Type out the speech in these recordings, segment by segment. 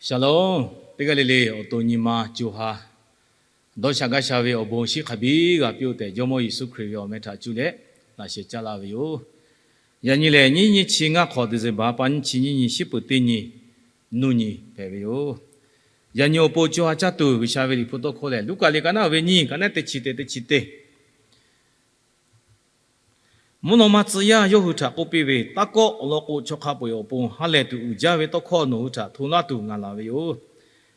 Shalom. Teˇ g'aˇ le le awˬ to nyi ma co ha dawˇ sha gaˇ sha ve awˬ bon shinˉ hk'a biˇ g'a piˇ-oˆ tehꞈ, Jawˇmawˇ Yeˍsuˆ Hkriꞈ ve awˬ meh htaꞈ cuˇ leh laꞈ sheh caˇ laˇ ve yoˬ. Yaꞈ nyi lehˬ, nyiˇ nyiˇ chi ngaˇ hk'awꞈ December pa nyiˇ chi nyiˇ nyi, shiˉ peuˍ teˇ nyi, nuˇ nyi hpehꞈ ve yoˬ. Yaꞈ nyi awˬ pon co ha caˇ tuˬ G'uiˬsha ve Liꞈ hpu tawˇ hkawˇ lehˬ, Luˉkaꞈ liꞈ ka naˉ ve nyiˇ, ka naˉ teˇ chi teˇ, teˇ chi teˇ. Mvuhˇ naw ma tcuh yaˇ yawˇ hui htaꞈ k'oˆ piˇ ve, Taˇ kawˆ. Awˬ lawn k'o, chaw hk'a peu-eˬ awˬ pon ha lehˬ tuˬ uiˍ jaˇ ve tawˇ hkawˇ nawˬ hui htaꞈ hto laˇ tuˬ ngaˬ laˬ ve yoˬ.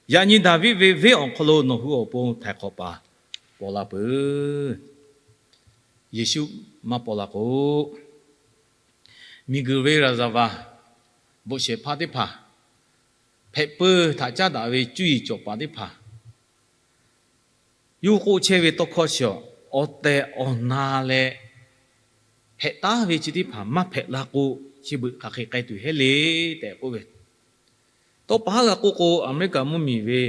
Yaꞈ nyi Daˍviˆ ve venˇ awˬ hk'aw lo nawˬ hui awˬ pon htaiˍ hk'awꞈ paˍ paw la peuˬ. Yeˍsuˆ maˇ paw la k'o, miˬguiˬ ve ရာဇဝင် bvuhꞈ shehˍ hpaˇ teˇ hpaˍ, hpehꞈ peuˬ htaꞈ caˉ daꞈ ve cuˇ yiˍ cawˬ paˍ teˇ hpaˍ, yawˇ k'oˆ chehˇ ve tawˇ hkawˇ chi, awˬ tehˬ awˬ na leh hpehꞈ taˉ ve chi teˇ hpaˍ maˇ hpehꞈ la k'o, chi beuꞈ hk'aˬ hk'e k'ai tuˬ heˉ le tehꞈ k'oˆ ve. Tawˇ pa haˉ g'a k'oˆ k'o, America mvuhˇmiˬ ve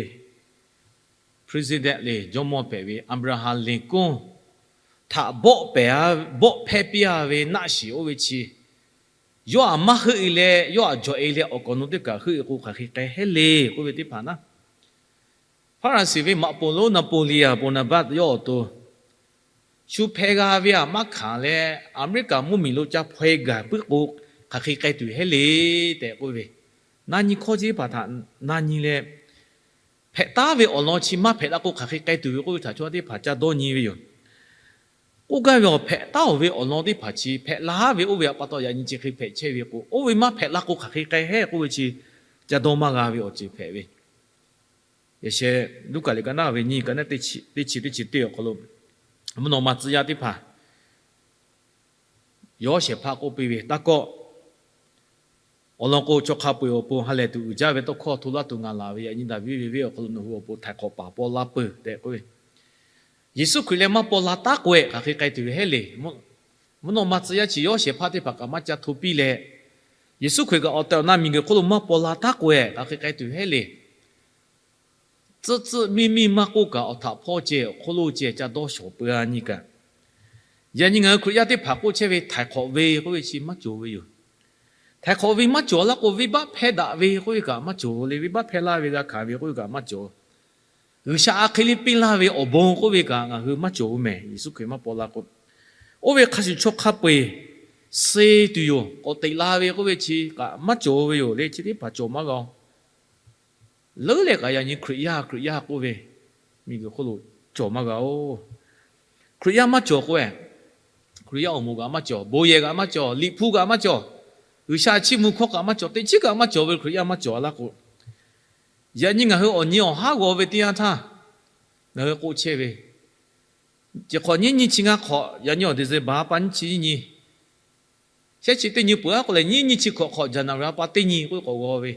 president le, jawˇmawˇ hpehꞈ ve Abraham Lincoln htaꞈ bawˆ pehˍ, bawˆ hpehˇ piˇ-a ve naˆ shiˍ oˇ ve chi, yawˇ htaꞈ maˇ heuˆ-e leh, yawˇ htaꞈ jawꞈ-e leh awˬ kaˍ awˬ nu teˇ kaꞈ heuˆ-e k'o hk'aˬ hk'e k'ai heˉ le k'oˆ ve teˇ hpaˍ naˉ, Hpaˍraˍsiˍ ve maꞈ poˍ lonˉ Napoleon Bonaparte yawˇ awˬ to shu hpeh g'a ve htaꞈ maˇ hkanˍ leh, America mvuhˇmiˬ lo ca hpaw-e gaˬ puiˉ k'o, hk'aˬ hk'e k'ai tuˬ heˉ le tehꞈ k'oˆ ve, na nyi hkawˇ chi teˇ hpaˍ htaꞈ na nyi leh, hpehꞈ taˉ ve awˬ lawn chi maˇ hpehꞈ la k'o, hk'aˬ hk'e k'ai tuˬ ve k'oˆ ve htaꞈ chaw teˇ hpaˍ ca dawˇ nyi ve yoˬ. K'oˆ gaˇ ve awˬ hpehꞈ taˉ-oˬ ve awˬ lawn teˇ hpaˍ chi hpehꞈ la ve oˇ ve awˬ pa taw yaꞈ nyi chi hk'e hpehꞈ chehˇ ve k'o, oˇ ve maˇ hpehꞈ la k'o hk'aˬ hk'e k'ai heˉ k'oˆ ve chi ca dawˇ maˇ g'a ve awˬ ceuˬ hpehꞈ ve. Yaꞈ sheh Luˉkaꞈ liꞈ ka naˉ ve nyiˇ, ka naˉ teˇ chi teˇ chi teˇ chi teˇ awˬ hk'aw lo, mvuhˇ naw ma tcuh yaˇ teˇ hpaˍ yawˇ shehˍ hpaˇ k'oˆ piˇ ve, Taˇ kawˆ. Awˬ lawn k'o, chaw hk'a peu-eˬ awˬ pon ha lehˬ tuˬ uiˍ jaˇ ve tawˇ hkawˇ hto laˇ tuˬ ngaˬ laˬ ve, yaꞈ nyi Daˍviˆ ve venˇ awˬ hk'aw lo nawˬ hui awˬ pon htaiˍ hk'awꞈ paˍ paw la peuˬ tehꞈ k'oˆ ve. Yeˍsuˆ Hkriꞈ leh maˇ paw la taˉ k'o-e, hk'aˬ hk'e k'ai tuˬ ve heˉ le. Mvuhˇ naw ma tcuh yaˇ chi yawˇ shehˍ hpaˇ teˇ hpaˍ kaꞈ maˇ ca hto piˇ leh, Yeˍsuˆ Hkriꞈ kaꞈ awˬ tehˬ awˬ na miˬguiˬ hk'oˆ lo maˇ paw la taˉ k'o-e, hk'aˬ hk'e k'ai tuˬ heˉ le. Tcuhˆ tcuhˆ miˇ miˇ maˇ k'oˆ kaꞈ, awˬ htaꞈ hpawˇ ceh awˬ hk'oˆ lo ceh ca dawˇ shawˍ peuˬ-a nyi kaꞈ, yaꞈ nyi ngaˬ hui Hkriꞈ yaˇ teˇ hpaˍ k'oˆ chehˇ ve htaiˍ hk'awꞈ ve k'oˆ ve chi maˇ cawˬ ve yoˬ. Htaiˍ hk'awꞈ ve maˇ cawˬ laˇ k'o, venˇbaˆ hpehˇ daꞈ ve k'oˆ ve kaꞈ maˇ cawˬ le. Venˇbaˆ hpehˇ laˇ ve g'a hkanˍ ve k'oˆ ve kaꞈ maˇ cawˬ. G'uiˬsha a hk'e le piˇ laˇ ve awˬ bon k'oˆ ve kaꞈ ngaˬ hui maˇ cawˬ-o mehˍ. Yeˍsuˆ Hkriꞈ maˇ paw la k'o, oˇ ve hk'a shuˍ chaw hk'a peu-eˬ suh tuˬ yoˬ. K'awꞈ teꞈ la ve k'oˆ ve chi kaꞈ maˇ cawˬ ve yoˬ le. Chi teˇ hpaˍ cawˬ maˇ g'a-o. Leuˉ leh kaꞈ yaꞈ nyi Hkriꞈ yaˇ, Hkriꞈ yaˇ k'oˆ ve miˬguiˬ hk'oˆ lo cawˬ maˇ g'a-oˬ. Hkriꞈ yaˇ maˇ cawˬ k'o-e, Hkriꞈ yaˇ awˬ moˍ kaꞈ maˇ cawˬ, bon yehˬ kaꞈ maˇ cawˬ, Liꞈ hpu kaꞈ maˇ cawˬ, G'uiˬsha chiˇ mvuh hkawˇ kaꞈ maˇ cawˬ, teꞈ chiˉ kaꞈ maˇ cawˬ ve Hkriꞈ yaˇ maˇ cawˬ laˇ k'o, yaꞈ nyi ngaˬ hui awˬ nyi awˬ haˉ g'aw ve teˇ yanˇ htaˇ, ngaˬ hui k'oˆ chehˇ ve, chi hk'awꞈ nyiˇ nyiˇ chi ngaˇ hk'awꞈ, yaꞈ nyi awˬ December pa nyiˇ chi nyiˇ nyi, shehˉ chi teˇ nyi peuˬ-a k'o leh, nyiˇ nyiˇ chi hkawꞈ hk'awꞈ January pa teˇ nyi k'oˆ k'awꞈ g'aw ve,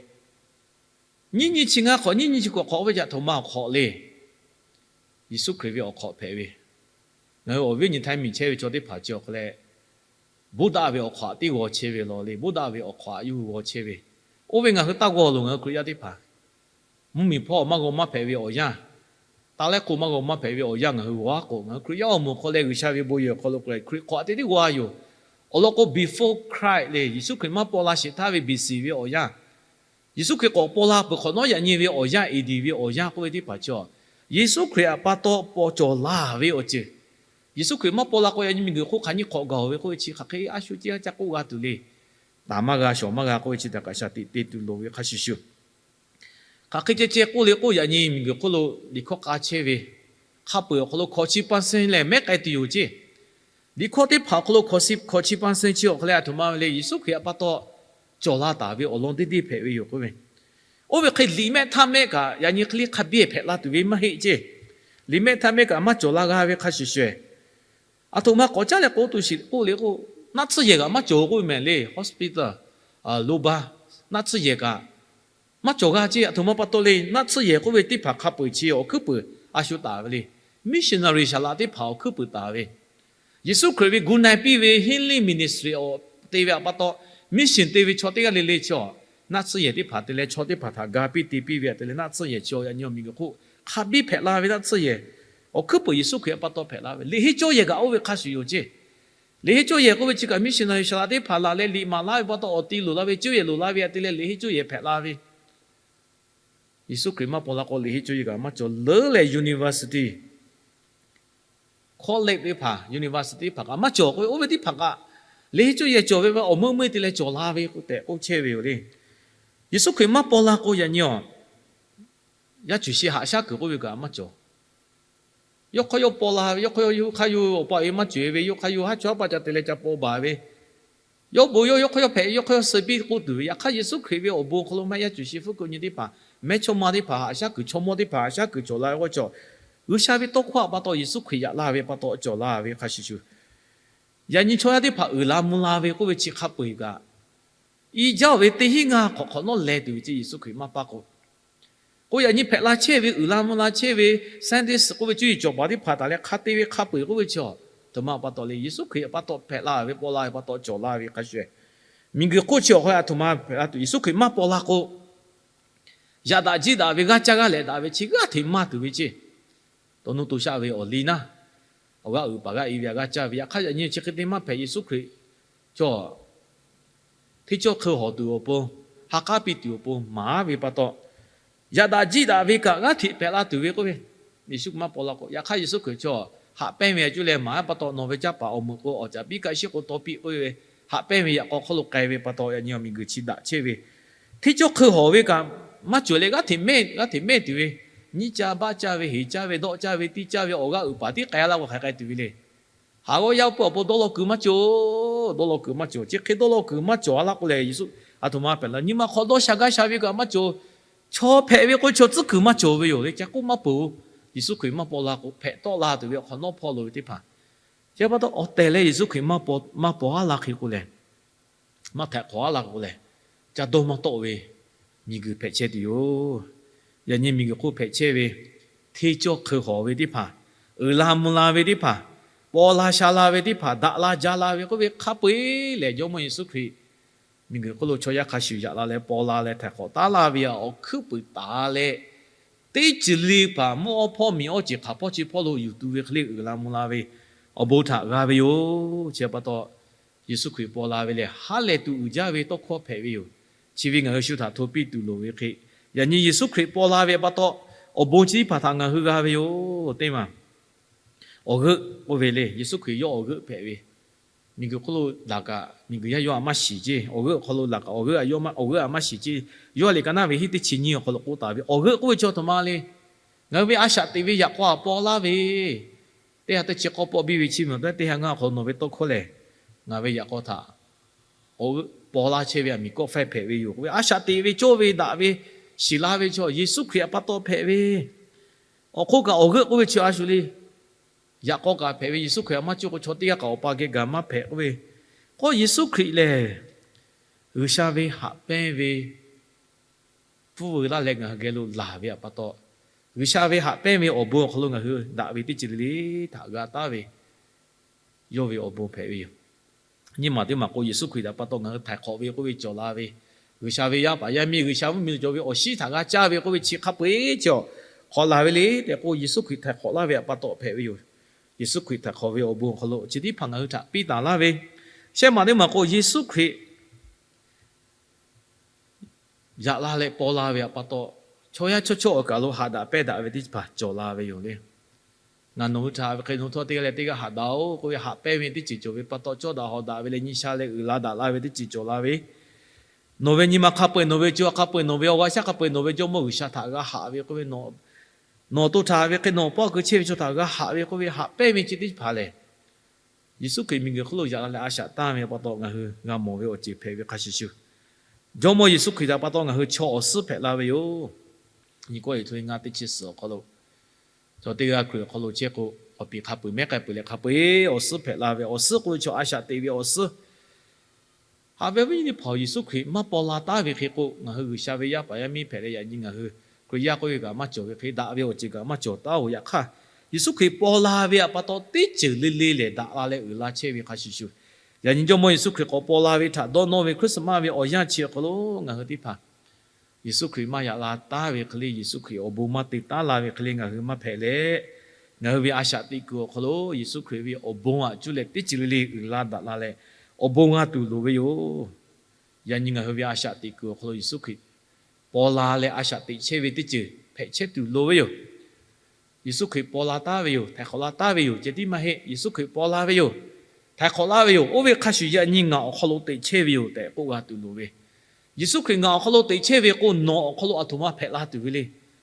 nyiˇ nyiˇ chi ngaˇ hk'awꞈ, nyiˇ nyiˇ chi hkawꞈ hk'awꞈ ve yaꞈ htoꞈ ma awˬ hk'awꞈ le. Yeˍsuˆ Hkriꞈ ve awˬ hk'awꞈ hpehꞈ ve. Ngaˬ hui awˬ viˉ nyi htaˇ miˬ chehˇ ve chaw teˇ hpaˍ chi awˬ hk'aw leh, Buddha ve awˬ hk'awꞈ tiˉ g'aw chehˇ ve law le. Buddha ve awˬ hk'awꞈ yawˇ hui g'aw chehˇ ve. Oˇ ve ngaˬ hui taˇ g'aw loˬ. Ngaˬ hui Hkriꞈ yaˇ teˇ hpaˍ mvuhˇmiˬ hpawˇ maˇ g'aw maˇ hpehꞈ ve awˬ yanˇ, taˇ lehˉ hk'oˆ maˇ g'aw maˇ hpehꞈ ve awˬ yanˇ ngaˬ hui g'aw-a k'o, ngaˬ hui Hkriꞈ yaˇ awˬ moˍ hk'aw leh G'uiˬsha ve bon yehˬ awˬ hk'aw lo k'o leh Hkriꞈ hk'awꞈ teˇ tiˉ g'aw-a yoˬ. Awˬ lawn k'o, before Christ le, Yeˍsuˆ Hkriꞈ maˇ paw la sheˍ htaˇ ve B C ve awˬ yanˇ, Yeˍsuˆ Hkriꞈ k'awꞈ paw la peuˬ hk'awꞈ nawˉ yaꞈ nyi ve awˬ yanˇ, A D ve awˬ yanˇ k'oˆ ve teˇ hpaˍ chi, Yeˍsuˆ Hkriꞈ awˬ pa taw paw cawˬ laˬ ve awˬ ceuˬ, Yeˍsuˆ Hkriꞈ maˇ paw la k'o yaꞈ nyi miˬguiˬ hk'oˆ hk'aˬ nyi hk'awꞈ gaˬ-oˬ ve k'oˆ ve chi hk'aˬ hk'e a shu teˇ g'aˇ ca k'oˆ g'a tuˬ le. Taˍ maˇ g'a, shawˍ maˇ g'a k'oˆ ve chi htaꞈ kaꞈ shaˍ tiꞈ te tuˬ loˍ ve hk'a shuˍ shuˍ, hk'aˬ hk'e ceh ceh k'oˆ le k'o, yaꞈ nyi miˬguiˬ hk'oˆ lo liꞈ hkawˇ k'a chehˇ ve hk'a peu-eˬ awˬ hk'aw lo hkawꞈ chi pa seh lehˬ mehˉ k'ai tuˬ yoˬ ceˇ. Liꞈ hkawˇ teˇ hpaˍ awˬ hk'aw lo hkawꞈ chi pa seh chi awˬ hk'aw leh a htoꞈ ma ve le, Yeˍsuˆ Hkriꞈ awˬ pa taw cawˬ la taˍ ve awˬ lawn deˇ deˇ hpehꞈ ve yoˬ k'oˆ ve. Oˇ ve hk'e liꞈ mehˆ htaˇ mehˆ kaꞈ yaꞈ nyi hk'e le hk'a biˇ hpehꞈ la tuˬ ve maˇ heˆ ceˇ. Liꞈ mehˆ htaˇ mehˆ kaꞈ maˇ cawˬ la g'a ve hk'a shuˍ shuˍ, a htoꞈ ma k'awꞈ caˉ leh k'oˆ tuˬ shiˍ k'oˆ le k'o, naˆ tsuhˇ yehˬ kaꞈ maˇ cawˬ k'oˆ ve mehˍ le. Hospital, lo ba, naˆ tsuhˇ yehˬ kaꞈ maˇ cawˬ g'a ceˇ. A htoꞈ ma pa taw le, naˆ tsuhˇ yehˬ k'oˆ ve teˇ hpaˍ hk'a peu-eˬ chi awˬ hkuiˉ puiˍ a shu taˍ ve le. Missionary saˍ laꞈ teˇ hpaˍ awˬ hkuiˉ puiˍ taˍ ve, Yeˍsuˆ Hkriꞈ ve gu na piˇ ve healing ministry awˬ te ve awˬ pa taw, mission te ve chaw teˇ g'aˇ le le chi, naˆ tsuhˇ yehˬ teˇ hpaˍ te leh chaw teˇ hpaˍ htaꞈ ga piˇ te piˇ ve htaꞈ te leh naˆ tsuhˇ yehˬ chi yaꞈ nyi miˬguiˬ hk'oˆ hk'a biˇ hpehꞈ la ve naˆ tsuhˇ yehˬ awˬ hkuiˉ puiˍ Yeˍsuˆ Hkriꞈ awˬ pa taw hpehꞈ la ve. Liꞈ henˇ cawˇ yehˬ kaꞈ oˇ ve hk'a shuˍ yoˬ ceˇ. Liꞈ henˇ cawˇ yehˬ k'oˆ ve chi kaꞈ missionary saˍ laꞈ teˇ hpaˍ laˬ leh liꞈ maˍ laˇ ve pa taw awˬ ti loˍ la ve, cawˇ yehˬ loˍ la ve htaꞈ te leh liꞈ henˇ cawˇ yehˬ hpehꞈ la ve. Yeˍsuˆ Hkriꞈ maˇ paw la k'o, liꞈ heˆ cawˇ yehˬ kaꞈ maˇ cawˬ leuˉ leh, university, college teˇ hpaˍ, university teˇ hpaˍ kaꞈ maˇ cawˬ k'o, oˇ ve teˇ hpaˍ kaꞈ liꞈ heˆ cawˇ yehˬ cawˬ ve awˬ meuˇ meuˇ te leh cawˬ la ve k'o tehꞈ k'oˆ chehˇ ve yoˬ le. Yeˍsuˆ Hkriꞈ maˇ paw la k'o, yaꞈ nyi awˬ, yaˇ cuˬ shi haꞈ shaˉ kuiˬ k'oˆ ve kaꞈ maˇ cawˬ. Yawˇ hk'aw yawˇ paw la ve, yawˇ hk'aw yawˇ hk'a yawˇ awˬ pa awˬ e maˇ cawˬ ve, yawˇ hk'aw yawˇ haˉ chawˇ haˉ paˆ ca te leh ca paw baˬ ve, yawˇ bon yawˇ, yawˇ hk'aw yawˇ hpehꞈ, yawˇ hk'aw yawˇ suh piˇ k'oˆ tuˬ ve. Yaꞈ hk'aˇ, Yeˍsuˆ Hkriꞈ ve awˬ bon awˬ hk'aw lo maˇ heˆ, yaˇ cuˬ shi fuˉ kuiˬ nyi teˇ hpaˍ, mehˇchawˇma teˇ hpaˍ, haꞈ shaˉ kuiˬ chaw mawˇ teˇ hpaˍ haꞈ shaˉ kuiˬ cawˬ la ve k'o, chaw G'uiˬsha ve tawˇ hkawˇ htaꞈ pa taw Yeˍsuˆ Hkriꞈ yaꞈ la ve pa taw cawˬ la ve hk'a shuˍ shuˍ, yaꞈ nyi chaw yaˇ teˇ hpaˍ uiˍ la mvuh la ve k'oˆ ve chi hk'a peu-eˬ kaꞈ, i jaˇ ve teˇ hinˉ ngaˇ hk'awꞈ hk'awꞈ nawˉ leh tuˬ ve ceh Yeˍsuˆ Hkriꞈ maˇ paˇ k'o, k'o yaꞈ nyi hpehꞈ la chehˇ ve, uiˍ la mvuh la chehˇ ve scientist k'oˆ ve cuˇ yiˍ cawˬ paˍ teˇ hpaˍ htaꞈ leh hk'a te ve hk'a peu-eˬ k'oˆ ve chi, aˬ htoꞈ ma pa taw le, Yeˍsuˆ Hkriꞈ pa taw hpehꞈ la ve, paw la ve pa taw cawˬ la ve hk'a shuˍ, miˬguiˬ hk'oˆ chi awˬ hk'aw lo aˬ htoꞈ ma hpehꞈ la tuˬ, Yeˍsuˆ Hkriꞈ maˇ paw la k'o, yaꞈ daꞈ jiˇ daꞈ ve, g'aˇ caˇ g'aˇ lehꞈ daꞈ ve chi g'aˇ hteꞈ maˇ tuˬ ve ceh, taw nuˇ to shaˆ ve awˬ liˇ naˉ, awˬ g'aˇ uiˍ paˍ g'aˇ i ve aꞈ g'aˇ caˇ ve, yaꞈ hk'aˇ yaꞈ nyi chi hk'e te maˇ hpehꞈ. Yeˍsuˆ Hkriꞈ chaw hteˇ cawˇ hk'eun hawˍ tuˬ awˬ pon, ha k'aˉ piˇ tuˬ awˬ pon maˍ ve pa taw, yaꞈ daꞈ jiˇ daꞈ ve kaꞈ g'aˇ hteꞈ hpehꞈ la tuˬ ve k'oˆ ve, Yeˍsuˆ Hkriꞈ maˇ paw la k'o, yaꞈ hk'aˇ Yeˍsuˆ Hkriꞈ chaw haꞈ pehnˇ ve aꞈ cuˇ leh maˍ ve pa taw, nawˬ ve caˇ paˍ awˬ meuꞈ k'o awˬ caˍ piˇ kaꞈ shiˉ k'o taw piˇ k'oˆ ve, haꞈ pehnˇ ve yaꞈ k'aw hk'aw lo k'ai ve pa taw, yaꞈ nyi awˬ miˬguiˬ chi daꞈ chehˇ ve, hteˇ cawˇ hk'eun hawˍ ve kaꞈ maˇ cawˬ leh g'aˇ hteꞈ mehˇ, g'aˇ hteꞈ mehˇ tuˬ ve, nyiˇ caˇ baˆ caˇ ve, heˍ caˇ ve, dawˆ caˇ ve, tiˇ caˇ ve, awˬ g'aˇ uiˍ paˍ tiˉ k'ai laˇ k'o hk'aˬ hk'e k'ai tuˬ ve le. Haˍ g'awˇ yaˇ oˇ peuˇ awˬ pon dawˇ law kuiˬ maˇ cawˬ, dawˇ law kuiˬ maˇ cawˬ. Chi hk'e dawˇ law kuiˬ maˇ cawˬ a laˇ k'oˆ leh, Yeˍsuˆ aˬ htoꞈ ma hpehꞈ la, nyi ma hk'aw dawˇ sha gaˇ sha ve kaꞈ maˇ cawˬ. Chaw hpehꞈ ve k'o chaw tcuhˉ kuiˬ maˇ cawˬ ve yoˬ le. Ca k'oˆ maˇ peuˬ. Yeˍsuˆ Hkriꞈ maˇ paw la k'o, hpehꞈ tawˆ la tuˬ ve awˬ hk'awꞈ nawˉ hpawˇ lo ve teˇ hpaˍ, chi pa taw awˬ tehˬ leh Yeˍsuˆ Hkriꞈ maˇ paw, maˇ paw a laˇ hk'e k'o lehˬ, maˇ htaiꞈ hk'awꞈ a laˇ k'o lehˬ, ca dawˇ maˇ tawˆ ve miˬguiˬ hpehꞈ chehˇ tuˬ yoˬ. Yaꞈ nyi miˬguiˬ hk'oˆ hpehꞈ chehˇ ve, hteˇ cawˇ hk'eun hawˍ ve teˇ hpaˍ, uiˍ la mvuh la ve teˇ hpaˍ, paw la sha la ve teˇ hpaˍ, daꞈ la ja la ve k'oˆ ve hk'a peu-eˬ lehˬ, Jawˇmawˇ Yeˍsuˆ Hkriꞈ miˬguiˬ hk'oˆ lo chaw yaˇ hk'a shuˍ yaꞈ la leh paw la leh htaiˍ hk'awꞈ taˉ laˇ ve aꞈ, awˬ hkuiˉ puiˍ taˍ leh, teˇ ceuˬ le hpaˍ mvuhˇ awˇ hpawˇ miˬ awˇ ceˬ hk'aˬ hpawˇ chi hpawˇ lo yuˬ tu ve hk'e le uiˍ la mvuh la ve awˬ bon htaꞈ g'a ve yoˬ. Chi pa taw, Yeˍsuˆ Hkriꞈ paw la ve lehˬ, ha lehˬ tuˬ uiˍ jaˇ ve tawˇ hkawˇ hpehꞈ ve yoˬ. Chi ve ngaˬ hui shu htaꞈ hto piˇ tuˬ loˍ ve hk'e, yaꞈ nyi Yeˍsuˆ Hkriꞈ paw la ve pa taw, awˬ bon chi teˇ hpaˍ htaꞈ ngaˬ hui g'a ve yoˬ. Teˇ maˬ, awˬ g'euˆ k'oˆ ve le. Yeˍsuˆ Hkriꞈ yawˇ awˬ g'euˆ hpehꞈ ve, miˬguiˬ hk'oˆ lo laˬ kaꞈ miˬguiˬ yaˇ yawˇ aꞈ maˇ shiˍ ceˇ. Awˬ g'euˆ awˬ hk'aw lo laˬ kaꞈ awˬ g'euˆ aꞈ yawˇ maˇ, awˬ g'euˆ aꞈ maˇ shiˍ ceˇ. Yawˇ liꞈ ka naˇ ve hiˉ teˇ chi nyiˇ awˬ hk'aw lo k'oˆ taˍ ve, awˬ g'euˆ k'oˆ ve chi aˬ htoꞈ ma le. Ngaˬ hui ve a shaꞈ teꞈ ve yaꞈ k'aw aꞈ paw laˇ ve, teˇ ha teˇ chi k'awˇ pawˆ biˇ ve chi mvuhˬ teˇ ha ngaˇ awˬ hk'aw lo nawˬ ve tawˇ hkawˇ lehˬ, ngaˬ ve yaꞈ k'aw htaꞈ awˬ g'euˆ paw laˇ chehˇ ve aꞈ miˬ kawˆ faiˇ hpehꞈ ve yoˬ k'oˆ ve, a shaꞈ teꞈ ve cawˇ ve daꞈ ve shiˍ la ve chaw Yeˍsuˆ Hkriꞈ aꞈ pa taw hpehꞈ ve. Awˬ hk'oˆ kaꞈ awˬ g'euˆ k'oˆ ve chi a shu le. Yaꞈ k'aw kaꞈ hpehꞈ ve, Yeˍsuˆ Hkriꞈ aꞈ maˇ cawˇ k'o chaw teˇ g'aˇ kaꞈ awˬ pa geh gaˬ maˇ hpehꞈ k'oˆ ve. K'o Yeˍsuˆ Hkriꞈ lehˬ, G'uiˬsha ve haꞈ pehnˇ ve pfuhˇ veu laˇ leh ngaˬ hui geh lo laˬ ve aꞈ pa taw, G'uiˬsha ve haꞈ pehnˇ ve awˬ bon awˬ hk'aw lo ngaˬ hui daꞈ ve teˇ ceuˬ le le htaꞈ g'a taˉ ve yawˇ ve awˬ bon hpehꞈ ve yoˬ. Nyiˇ maˬ teˇ maˬ k'o, Yeˍsuˆ Hkriꞈ htaꞈ pa taw ngaˬ hui htaiˍ hk'awꞈ ve k'oˆ ve cawˬ la ve, G'uiˬsha ve yaˇ paˍ yaˇ miˇ, G'uiˬsha mvuhˇmiˬ lo cawˬ ve awˬ shinˉ htaꞈ g'a caˇ ve k'oˆ ve chi hk'a peu-eˬ chi awˬ hk'awꞈ laˬ ve le tehꞈ k'o, Yeˍsuˆ Hkriꞈ htaiˍ hk'awꞈ laˇ ve aꞈ pa taw hpehꞈ ve yoˬ. Yeˍsuˆ Hkriꞈ htaiˍ hk'awꞈ ve awˬ bon awˬ hk'aw lo chi teˇ hpaˍ ngaˬ hui htaꞈ piˇ taˍ laˇ ve, shehˆ maˬ teˇ maˬ k'o, Yeˍsuˆ Hkriꞈ yaꞈ la leh paw la ve aꞈ pa taw, chaw yaˇ chawˇ chawˇ awˬ kaˬ lo haꞈ daꞈ pehnˇ daꞈ ve teˇ hpaˍ cawˬ la ve yoˬ le. Ngaˬ nawˬ hui htaꞈ ve hk'e nawˬ hui htawˇ teˇ g'aˇ leh teˇ g'aˇ haꞈ daꞈ-oˬ k'oˆ ve, haꞈ pehnˇ ve teˇ ceuˬ cawˬ ve pa taw, cawˇ daꞈ hawˍ daꞈ ve leh nyi sha leh uiˍ la daꞈ la ve teˇ ceuˬ cawˬ la ve, nawˬ ve nyi ma hk'a peu-eˬ, nawˬ ve co hk'a peu-eˬ, nawˬ ve awˬ g'a shaˉ hk'a peu-eˬ, nawˬ ve Jawˇmawˇ G'uiˬsha htaꞈ g'a haꞈ ve k'oˆ ve, nawˬ awˬ to htaꞈ ve hk'e nawˬ pawˆ keu chehˇ ve chaw htaꞈ g'a haꞈ ve k'oˆ ve, haꞈ pehnˇ ve chi teˇ hpaˍ lehˬ, Yeˍsuˆ Hkriꞈ miˬguiˬ hk'oˆ lo yaꞈ la leh a shaꞈ tanˇ ve pa taw ngaˬ hui g'a mawˬ ve awˬ ceuˬ hpehꞈ ve hk'a shuˍ shuˍ, Jawˇmawˇ Yeˍsuˆ Hkriꞈ htaꞈ pa taw ngaˬ hui chaw awˬ suhˉ hpehꞈ la ve yoˬ. Nyi kawˆ eˬ hto e ngaˇ teˇ chi suhˍ awˬ hk'aw lo, chaw teˇ g'aˇ Hkriꞈ awˬ hk'aw lo chehˇ k'o, awˬ piˍ hk'a peu-eˬ mehˉ k'ai peuˬ leh hk'a peu-eˬ awˬ suhˉ hpehꞈ la ve, awˬ suhˉ k'oˆ ve chaw a shaꞈ teꞈ ve awˬ suhˉ Haꞈ ve awˬ viˉ awˬ nyi teˇ hpaˍ-oˬ, Yeˍsuˆ Hkriꞈ maˇ paw la taˉ ve hk'e k'o, ngaˬ hui G'uiˬsha ve yaˇ paˍ yaˇ miˇ hpehꞈ leh yaꞈ nyi ngaˬ hui Hkriꞈ yaˇ k'oˆ ve kaꞈ maˇ cawˬ ve hk'e, daꞈ ve awˬ ceuˬ kaꞈ maˇ cawˬ taˉ-oˬ. Yaꞈ hk'aˇ, Yeˍsuˆ Hkriꞈ paw la ve aꞈ pa taw teˇ ceuˬ le le lehˬ daꞈ la leh uiˍ la chehˇ ve hk'a shuˍ shuˍ, yaꞈ nyi Jawˇmawˇ Yeˍsuˆ Hkriꞈ k'awꞈ paw la ve htaꞈ dawˇ nawˇ ve Christmas ve awˬ yanˇ chi awˬ hk'aw lo ngaˬ hui teˇ hpaˍ Yeˍsuˆ Hkriꞈ maˇ yaꞈ la taˉ ve hk'e le, Yeˍsuˆ Hkriꞈ awˬ bon maˇ te taˉ la ve hk'e le ngaˬ hui maˇ hpehꞈ leh, ngaˬ hui ve a shaꞈ teꞈ kuiˬ awˬ hk'aw lo Yeˍsuˆ Hkriꞈ ve awˬ bon aꞈ cuˇ leh teˇ ceuˬ le le uiˍ la daꞈ la leh awˬ bon g'a tuˬ loˍ ve yoˬ. Yaꞈ nyi ngaˬ hui ve a shaꞈ teꞈ kuiˬ awˬ hk'aw lo Yeˍsuˆ Hkriꞈ paw la leh a shaꞈ teꞈ chehˇ ve teˇ ceuˬ hpehꞈ chehˇ tuˬ loˍ ve yoˬ. Yeˍsuˆ Hkriꞈ paw la taˉ ve yoˬ. Htaiˍ hk'awꞈ la taˉ ve yoˬ. Ceh tiˉ maˇ heˆ. Yeˍsuˆ Hkriꞈ paw la ve yoˬ. Htaiˍ hk'awꞈ laˇ ve yoˬ. Oˇ ve hk'a shuˍ yaꞈ nyi ngaˬ awˬ hk'aw lo teꞈ chehˇ ve yoˬ tehꞈ k'oˆ g'a tuˬ loˍ ve. Yeˍsuˆ Hkriꞈ ngaˬ awˬ hk'aw lo teꞈ chehˇ ve k'o, nawˬ awˬ hk'aw lo aˬ htoꞈ ma hpehꞈ la tuˬ ve le.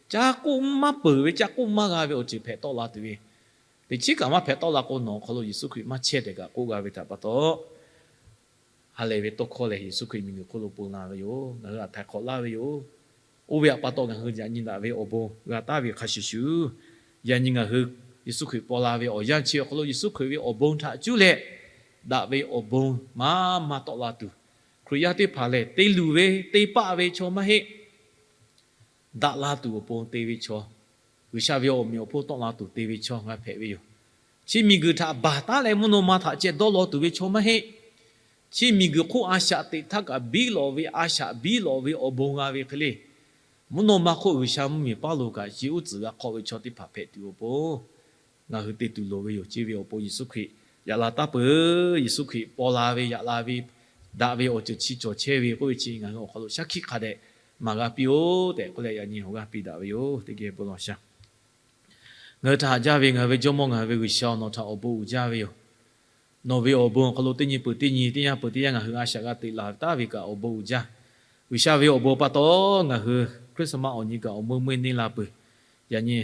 Caˇ k'oˆ maˇ peuˬ ve, caˇ k'oˆ maˇ g'a ve awˬ ceuˬ hpehꞈ tawˆ la tuˬ ve. Teꞈ chiˉ kaꞈ maˇ hpehꞈ tawˆ la k'o, nawˬ awˬ hk'aw lo Yeˍsuˆ Hkriꞈ maˇ chehˇ tehꞈ kaꞈ k'oˆ g'a ve htaꞈ pa taw, ha lehˬ ve tawˇ hkawˇ lehˬ Yeˍsuˆ Hkriꞈ miˬguiˬ hk'oˆ lo pon la ve yoˬ. Ngaˬ hui htaꞈ htaiˍ hk'awꞈ laˇ ve yoˬ. Oˇ ve htaꞈ pa taw ngaˬ hui yaꞈ nyi daꞈ ve awˬ bon g'a taˉ ve hk'a shuˍ shuˍ, yaꞈ nyi ngaˬ hui Yeˍsuˆ Hkriꞈ paw la ve awˬ yanˇ chi awˬ hk'aw lo Yeˍsuˆ Hkriꞈ ve awˬ bon htaꞈ cuˇ leh daꞈ ve awˬ bon maˇ maˇ tawˆ la tuˬ, Hkriꞈ yaˇ teˇ hpaˍ lehˬ te luˬ ve te paˆ ve chaw maˇ heˆ. Daꞈ la tuˬ awˬ pon te ve chaw, G'uiˬsha ve awˬ meꞈ awˬ hponˇ tawˆ la tuˬ te ve chaw g'a hpehꞈ ve yoˬ. Chi miˬguiˬ htaꞈ baˬ taˉ leh mvuhˇ naw ma htaꞈ ceh dawˇ law tuˬ ve chaw maˇ heˆ. Chi miˬguiˬ hk'oˆ a shaꞈ teꞈ htaˇ kaꞈ biˉ lawꞈ ve, a shaꞈ biˉ lawꞈ ve awˬ bon g'a ve hk'e le. Mvuhˇ naw ma hk'oˆ G'uiˬsha mvuhˇmiˬ paˇ lo kaꞈ chi uˉ tcuhˍ g'a hk'awˆ ve chaw teˇ hpaˍ hpehꞈ tuˬ awˬ pon ngaˬ hui te tuˬ loˍ ve yoˬ. Chi ve awˬ pon Yeˍsuˆ Hkriꞈ yaꞈ la taˉ peuˬ. Yeˍsuˆ Hkriꞈ paw la ve, yaꞈ la ve, daꞈ ve awˬ ceuˬ chi cawˬ chehˇ ve k'oˆ ve chi ngaˬ hui awˬ hk'aw lo shaˉ hkiˆ hk'a dehꞈ maˍ g'a piˇ-oˆ tehꞈ k'oˆ leh yaꞈ nyi awˬ g'aˇ piˇ daꞈ ve yoˬ. Teˇ geh bon lawˬ sha. Ngaˬ hui htaꞈ haꞈ jaˇ ve ngaˬ hui ve Jawˇmawˇ, ngaˬ hui ve G'uiˬsha-oˬ, nawˬ htaꞈ awˬ bon uiˍ jaˇ ve yoˬ. Nawˬ ve awˬ bon awˬ hk'aw lo teˇ nyi peuˬ teˇ nyi, teˇ yanˇ peuˬ teˇ yanˇ ngaˬ hui a shaꞈ g'a teꞈ laˬ taˉ ve kaꞈ awˬ bon uiˍ jaˇ. G'uiˬsha ve awˬ bon pa taw, ngaˬ hui Christmas awˬ nyi kaꞈ awˬ meuˇ meuˇ neˇ la peuˬ. Yaꞈ nyi,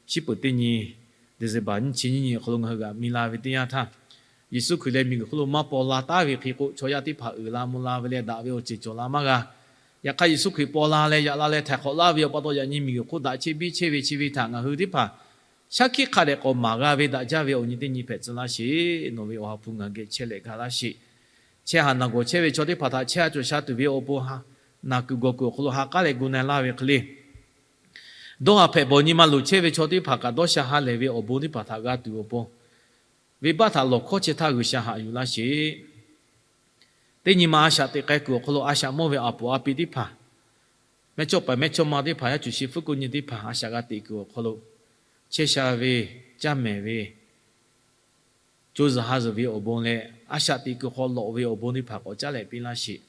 chi peuˬ teˇ nyi, December nyiˇ chi nyiˇ nyi awˬ hk'aw lo ngaˬ hui g'aꞈ mi la ve teˇ yanˇ htaˇ, Yeˍsuˆ Hkriꞈ leh miˬguiˬ hk'oˆ lo maˇ paw la taˉ ve hk'e k'o, chaw yaˇ teˇ hpaˍ uiˍ la mvuh la ve leh daꞈ ve awˬ ceuˬ cawˬ la maˇ g'a. Yaꞈ hk'aˇ, Yeˍsuˆ Hkriꞈ paw la leh yaꞈ la leh htaiˍ hk'awꞈ laˇ ve awˬ pa taw, yaꞈ nyi miˬguiˬ hk'oˆ daꞈ chehˇ biˇ chehˇ ve chi ve htaꞈ ngaˬ hui teˇ hpaˍ shaˉ hkiˆ hk'a dehꞈ k'awꞈ maˍ g'a ve daꞈ jaˇ ve awˬ nyi teˇ nyi hpehꞈ tcuh laˇ sheˍ. Nawˬ ve awˬ ha hpu ngaˬ geh chehˇ leh ga laˇ sheˍ. Chehˇ haꞈ naˬ gawˬ chehˇ ve chaw teˇ hpaˍ htaꞈ chehˇ a cawˬ sha tuˬ ve awˬ pon ha, naˬ kuiˬ gawˬ kuiˬ awˬ hk'aw lo ha k'aˉ leh gu na laˇ ve hk'e le. Dawˇ haˍ hpehꞈ bawˬ nyi ma loˍ chehˇ ve chaw teˇ hpaˍ kaꞈ dawˇ sha ha lehˬ ve awˬ bon teˇ hpaˍ htaꞈ g'a tuˬ awˬ pon, venˇbaˆ htaꞈ lawˬ hkawˇ chehˇ htaˇ G'uiˬsha haꞈ yuˬ laˇ sheˍ. Teˇ nyi ma a shaꞈ teꞈ k'ai kuiˬ awˬ hk'aw lo a shaꞈ mawˇ ve a poˍ a pi teˇ hpaˍ, mehˇchawˇ paˍ mehˇchawˇma teˇ hpaˍ, yaˇ cuˬ shi fuˉ kuˆ nyi teˇ hpaˍ a shaꞈ g'a teꞈ kuiˬ awˬ hk'aw lo, chehˇ sha ve, caˇ mehˍ ve, co zuhˬ ha zuhˬ ve awˬ bon leh a shaꞈ teꞈ kuiˬ hk'aw lawꞈ ve awˬ bon teˇ hpaˍ k'awꞈ caˉ leh piˇ laˇ sheˍ.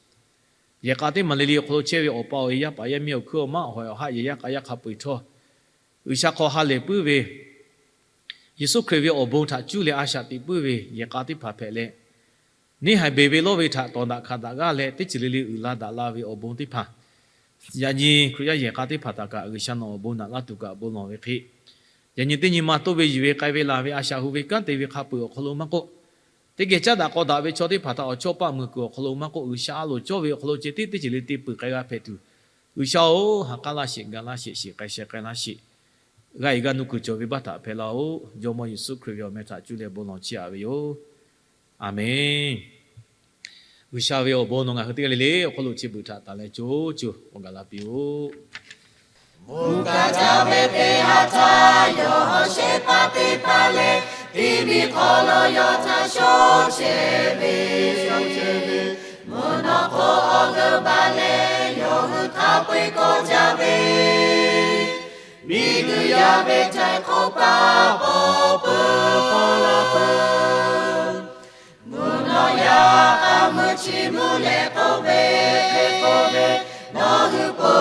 Yehˬ k'a teˇ maˬ le le awˬ hk'aw lo chehˇ ve awˬ pa awˬ e, yaˇ paˍ yaˇ miˇ awˬ hkuiˉ awˬ maˇ awˬ hawehˬ awˬ haˆ yehˬ yaˇ k'a yaˇ hk'a peu-eˬ htawˇ, G'uiˬsha hk'aw ha lehˬ puiˉ ve, Yeˍsuˆ Hkriꞈ ve awˬ bon htaꞈ cuˇ leh a shaꞈ teꞈ puiˉ ve yehˬ k'a teˇ hpaˍ hpehꞈ leh, neˇ haiˬ beˬ ve lawˇ ve htaꞈ tawˍ daꞈ hkanˍ daꞈ g'aˇ leh teˇ ceuˬ le le uiˍ la daꞈ la ve awˬ bon teˇ hpaˍ, yaꞈ nyi Hkriꞈ yaˇ yehˬ k'a teˇ hpaˍ htaꞈ kaꞈ G'uiˬsha nawˬ awˬ bon naꞈ laˇ tuˬ kaꞈ bon lawˬ ve hk'e, yaꞈ nyi teˇ nyi ma toˇ ve yuˬ ve k'ai ve laˬ ve a shaꞈ hu ve kanˉ te ve hk'a peu-eˬ awˬ hk'aw lo maˇ k'oˆ, teˇ geh caˉ daꞈ k'aw daꞈ ve chaw teˇ hpaˍ htaꞈ awˬ chawˇ paˆ mui kuiˬ awˬ hk'aw lo maˇ k'oˆ, G'uiˬsha a loˍ cawˇ ve awˬ hk'aw lo ceh tiˉ teˇ ceuˬ le te peuˬ k'ai g'a hpehꞈ tuˬ, G'uiˬsha-oˬ, ha k'aˉ laˇ sheˍ, ga laˇ sheˍ, shiˍ k'ai sheh k'ai laˇ sheˍ. G'a iˍ g'a nu kuiˬ cawˬ ve baˇ htaꞈ hpehꞈ laˇ-oˆ. Jawˇmawˇ Yeˍsuˆ Hkriꞈ ve awˬ meh htaꞈ cuˇ leh bon lawˬ chiˇ aꞈ ve yoˬ. Aˍmenˍ. G'uiˬsha ve awˬ bon nawˬ ngaˬ hui teˇ g'aˇ le le awˬ hk'aw lo chi beuꞈ htaꞈ taˍ leh co co k'awꞈ gaˬ la piˇ-oˆ. Mvuhˇ kaˆ jaˇ ve teˇ ha htaˇ, yawˇ hawˉ shehˍ hpaˇ teˇ hpaˍ leh, tiˇ miˬ hk'aw lo yawˇ htaꞈ shawˉ chehˇ ve, mvuhˇ naw hk'oˆ awˬ g'euˆ baˬ leh, yawˇ hui hk'a peu-eˬ kawˆ jaˇ ve, miˬguiˬ yaˇ ve htaiˍ hk'awꞈ paˇ paw peuˬ paw la peuˬ. Mvuhˇ naw yaˇ k'a meuˇ chi mvuhˇ leh k'oˆ ve, k'oˆ ve, Nawˬ hui po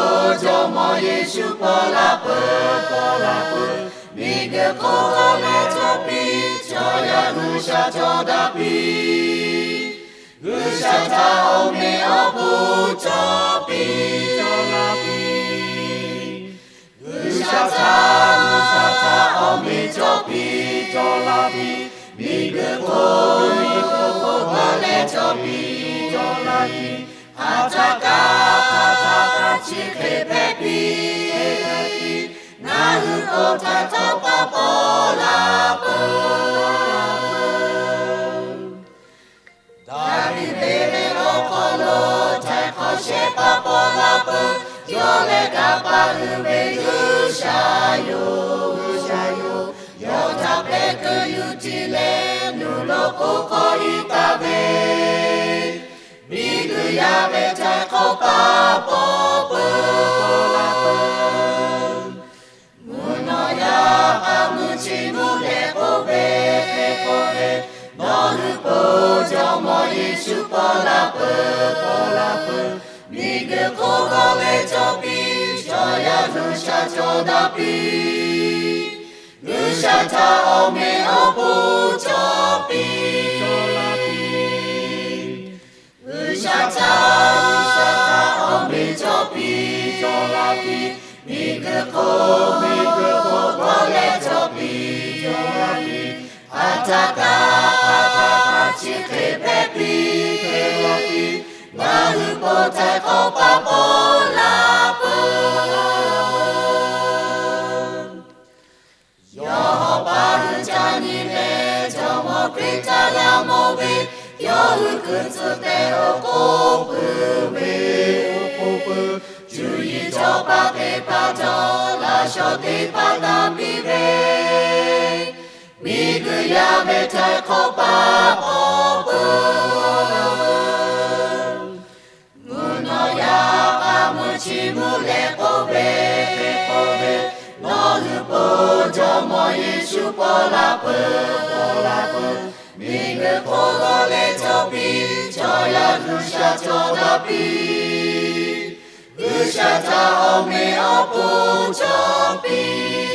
Jawˇmawˇ Yeˍsuˆ paw la peuˬ, paw la peuˬ. Miˬguiˬ hk'oˆ hk'oˆ leh cawˬ piˇ, chaw yaˇ G'uiˬsha cawˬ daꞈ piˇ. G'uiˬsha htaꞈ awˬ meꞈ awˬ hponˇ cawˬ piˇ, cawˬ la piˇ. G'uiˬsha htaꞈ, G'uiˬsha htaꞈ awˬ meꞈ cawˬ piˇ, cawˬ la piˇ. Miˬguiˬ hk'oˆ, miˬguiˬ hk'oˆ hk'a leh cawˬ piˇ, cawˬ la piˇ. Hk'aˬ htaˆ kaꞈ, hk'aˬ htaˆ kaꞈ chi hk'e hpehꞈ piˇ. Ngaˬ hui k'o htaiˍ hk'awꞈ paˇ paw la peuˬ. Daˍviˆ ve awˬ hk'aw lo htaiˍ hk'awꞈ shehˍ hpaˇ paw la peuˬ. Yawˇ leh kanˇ paˆ uiˍ ve G'uiˬsha yoˬ, G'uiˬsha yoˬ. Yawˇ htaꞈ pehˉ keu yuˬ tiˍ leh, nuˬ loꞈ hk'oˆ hk'aw iˉ taˍ ve, miˬguiˬ yaˇ ve htaiˍ hk'awꞈ paˇ paw peuˬ, paw la peuˬ. Mvuhˇ naw yaˇ k'a meuˇ chi mvuhˇ leh k'oˆ ve, k'oˆ ve, Nawˬ hui po Jawˇmawˇ Yeˍsuˆ paw la peuˬ, paw la peuˬ. Miˬguiˬ hk'oˆ hk'aw leh cawˬ piˇ, yaˇ G'uiˬsha cawˬ daꞈ piˇ. G'uiˬsha htaꞈ awˬ meꞈ awˬ hponˇ cawˬ piˇ. G'uiˬsha htaꞈ awˬ meꞈ cawˬ piˇ, cawˬ laˇ piˇ. Miˬguiˬ hk'oˆ, miˬguiˬ hk'oˆ g'awˇ leh cawˬ piˇ, cawˬ laˇ piˇ. Aˬ htaꞈ kaꞈ, aˬ htaꞈ kaꞈ chi hk'e hpehꞈ piˇ, hpehꞈ laˇ piˇ. Ngaˬ hui po htaiˍ hk'awꞈ paˆ pawˆ laˇ peuˬ. Yawˇ hawˉ paˍ hui ca nyi leh, Jawˇmawˇ Hkriꞈ htaꞈ g'a mawˬ ve, yawˇ hui hkui tcuh tehꞈ awˬ hk'oˆ puiˉ ve, awˬ hk'oˆ puiˉ. Cuˇ yiˍ cawˬ paˍ teˇ hpaˍ cawˬ, laꞈ shawnˍ teˇ hpaˍ taˇ piˇ ve, miˬguiˬ yaˇ ve htaiˍ hk'awꞈ paˆ pawˆ peuˬ. Mvuhˇ naw yaˇ k'a mui chi mvuhˇ leh k'oˆ ve, k'oˆ ve, Nawˬ hui po Jawˇmawˇ Yeˍsuˆ paw la peuˬ, paw la peuˬ. Miˬguiˬ hk'oˆ g'awˇ leh cawˬ piˇ, chaw yaˇ G'uiˬsha cawˬ daꞈ piˇ. G'uiˬsha htaꞈ awˬ meꞈ awˬ hponˇ cawˬ piˇ.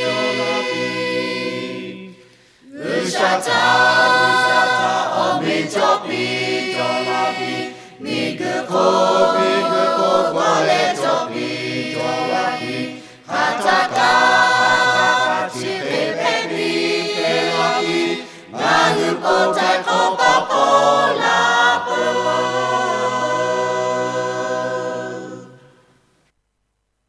G'uiˬsha htaꞈ, G'uiˬsha htaꞈ awˬ meꞈ cawˬ piˇ, cawˬ laˇ piˇ. Miˬguiˬ hk'oˆ, miˬguiˬ hk'oˆ